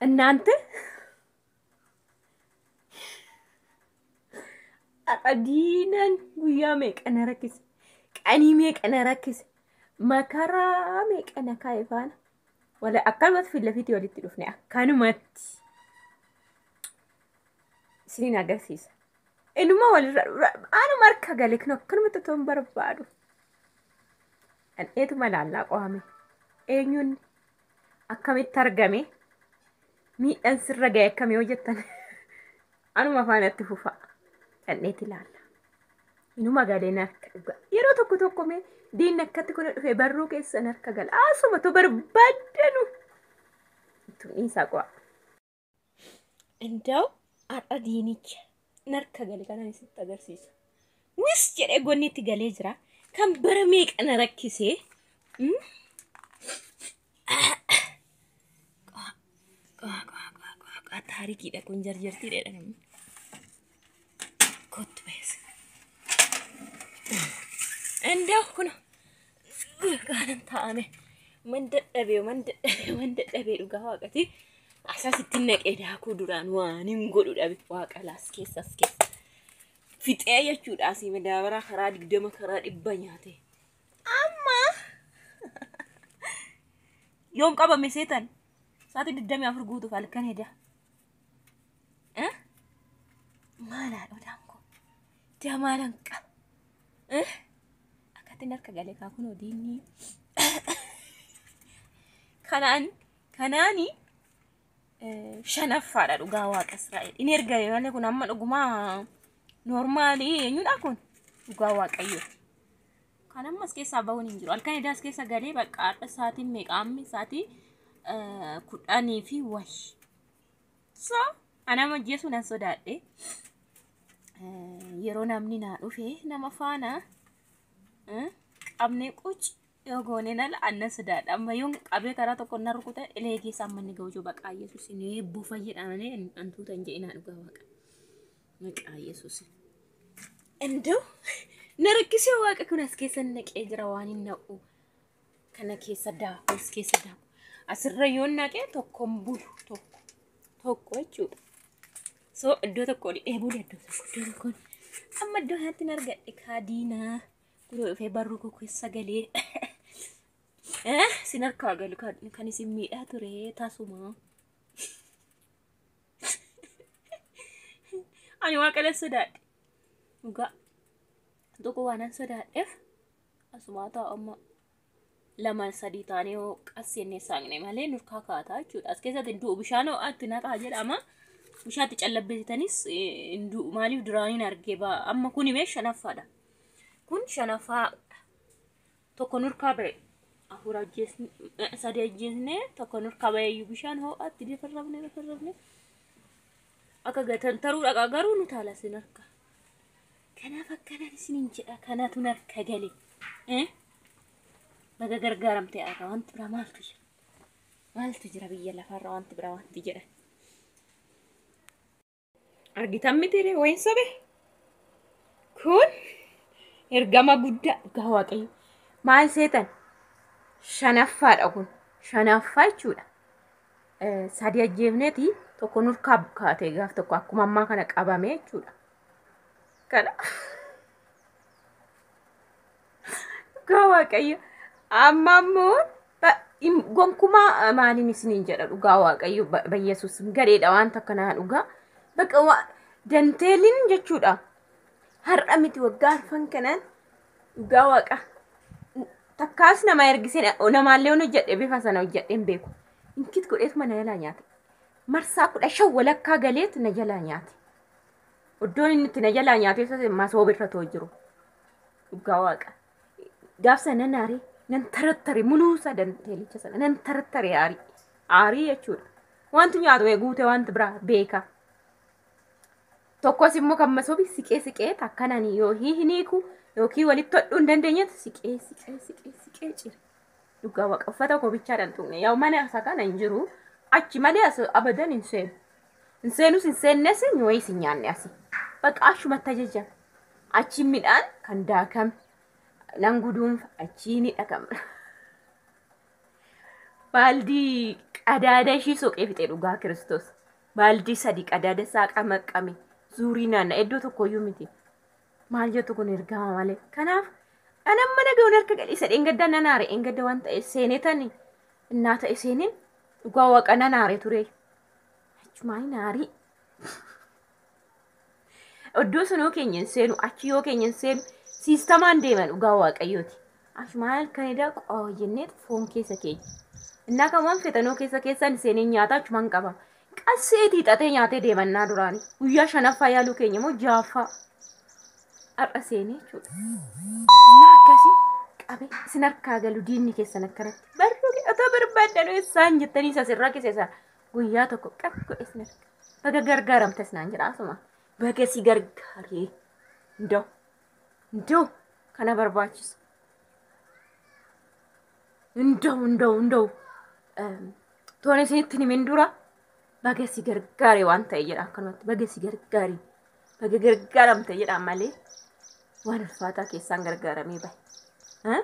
እናንተ har'a diinaan guyyaa meeqa na rakkise, qanii meeqa na rakkise, makaraa meeqa na kaa'e faana. Wala akkanumatti fi lafiitti walitti dhufne akkanumatti isiniin agarsiisa. Inuma walirra anuma harka gale kun akkanumatti otoo hin barbaadu. Dhandheetuma laallaa qo'ame. Eenyuun akkamitti argame, miidhaan sirra ga'e akkamii yoo jettan anuma faanatti fufa. Dhandheeti ilaalla. Inuma galeen harka dhuga. Yeroo tokko tokko mee diinni akkatti kun dhufe barruu keessan harka gala. Asuma tu barbaaddanu. Ittum dhiisaa qo'a. Indaw har'a diinicha narka gale kanan isitti agarsiisa. Wis jedhee gonnitti galee jira. Kan bara meeqa na rakkisee. Taarikiidha kun jarjartiidha namni. Kottu bees. Indaw kun gaanan taa'ame. Man dadhabee, man dadhabee, man dadhabee, dhugaa waaqati. Asas itti naqee daakuu duraan waan hin godhu dhabe, waaqa laas keessa as keessa. Fixee jechuudha, asii madaabaraa karaa 20 karaa 100 nyaate. Amma yoom qabame seetan? Sa'aatii 24 guutuuf halkan eda. Maalaa odaan kun? Jamaalan qaba. Akkatti harka galee kaa kun diinni. Kanaan kanaani shanaffaadha dhugaa waaqa Israa'el. Inni ergame malee kun amma dhugumaa noormaalii eenyudha kun, dhugaa waaqayyooti. Kan ammas keessaa bahuun hin jiru. Halkan edaas keessa galee bakka har'a sa'aatiin meeqa, ammi sa'aatii 10 fi wayi. So ana ajjeesuu nan sodaadhe. Yeroo namni naa dhufe nama faana qabnee quci yoo goone nala annan sodaadha. Amma yoon qabee karaa tokko na rukuta elee keessa amma inni ga'u baqaa Yesuus ni buufa jedhamanii antuuta hin jedhinaa, dhugaa waaqa. Maqaa Yesuus. Indoo na rakkisee waaqa kun as keessa naqee jira, waan hin naqu. Kana keessa daaku, as keessa daaku. Asirra yoon naqee tokkoon bulu, tokko tokko jechuudha. So iddoo tokko dhidhee bule, iddoo tokko, iddoo tokko. Amma iddoo kanatti hin argadhe kaa diinaa. Kunoo dhufee barruu koo keessa galee. Sin harkaa galu kan isin miidhaa ture tasuma. Ani waaqa nan sodaadhe. Dhugaa. Tokko waan an sodaadheef asumaa taa'u, amma lama sadii taanee yoo qasseenee saaqne malee nurkaa kaataa jechuudha. As keessatti du'u, bishaan ho'aatti naqaa jedhama. Bishaatti callabbeessitanis hin du'u. Maaliif duraaniin argee ba'a. Amma kuni mee shanaffaadha. Kun shanaffaa, tokko nurkaa ba'e. Afur ajjeesne, sadi ajjeesne, tokko nurkaa ba'e iyyuu bishaan ho'aatti lafarrafne lafarrafne. Akka gatantaruu dhaqa garuu nu taala sin harka. Kanaaf akkanaan isiniin jedha, kanatu narka gale. Baga gargaaramte akka wanti biraa maaltu jira? Maaltu jira biyya lafarra wanti biraa wanti jedhan? Argitan miti wayin sobe? Kun ergama guddaa dhugaa waaqayyo. Maal seetan? Shanaffaadha kun. Shanaffaa jechuudha. Sadi ajjeefneeti tokko nurkaa kaatee gaaf tokko akkuma ammaa kana qabame jechuudha. Kana dhugaa waaqayyo. Amma immoo gonkumaa maaliin isiniin jedha, dhugaa waaqayyo bayyesuus gadeedha wanta akkanaa dhugaa. Bakka danteeliin jechuudha. Har'a miti, waggaa arfan kanaan dhugaa waaqa. Takkaas nama ergisee namaallee hojjedhe bifa sana hojjedhee hin beeku. Inkit godheetuma na jalaa nyaate. Marsaa 15 walakkaa galeet na jalaa nyaate. Iddoon inni itti na jalaa nyaate masooba irra too jiru. Dhugaa waaqa. Gaaf sana nan aarii, nan tarattare, muluusa danteelicha sana nan tarattare, aarii. Aarii jechuudha. Wanti nyaatu guute wanti biraa beeka. Tokkos immoo kan masoobi siqee siqee akkanaan yoo hin hiiku yookiin walitti hodhuu hin dandeenyetti siqee siqee siqee siqee cire. Dhugaa waaqa, uffata koo bichaadhaan tuqne. Yaa mana isa kana hin jiru. Achi malee as abadan hin seenu. Hin seenus, hin seennes, wayis hin nyaanne asi. Bakka achumatti ajajame. Achi midhaan kan daakame nan guduunfa, achii ni dhaqama. Baaldii Qadaada ishii soqee fixe dhugaa Kiristoos. Baaldii 3 qadaada isaa qamaqame. Zuurii naanna iddoo tokkoyyuu miti. Maal jettu kun ergama malee. Kanaaf an amma naga'uun harka gadhiisa dheengaddaa nan aare dheengadda waan ta'e seenetani innaa ta'e seenin dhugaa waaqa nan aare ture. Achumaan aarii. Iddoo sanoo keenya hin seenu achi yoo keenya hin seenu siistamaan deeman dhugaa waaqayyooti. Achumaan halkan edaa qoo jennee foon keessa keenya. Innaa kan waan fetanoo keessa keessaan seenee nyaata achumaan qaba. Qasseetii xaxee nyaatee deemannaa duraanii. Guyyaa 5ffaa yaaluu keenya immoo 6ffaa. Har'a seenee jechuudha. Innaa akkasii qabe isin harkaa galu diinni keessan akkanatti. Barruu otoo barbaaddan eessaan jettanii isa sirraa keessa guyyaa tokko qabu godhe isin harka. Baga gargaaramtes naan jedha asuma. Baga si gargaaree. Ndoo. Ndoo kana barbaachisu. Ndoo ndoo ndoo. Toon isinitti himin dura baga si gargaare waan ta'e jedha akkanumatti baga si gargaare. Baga gargaaramte jedha malee waan ulfaataa keessaan gargaaramee bahe.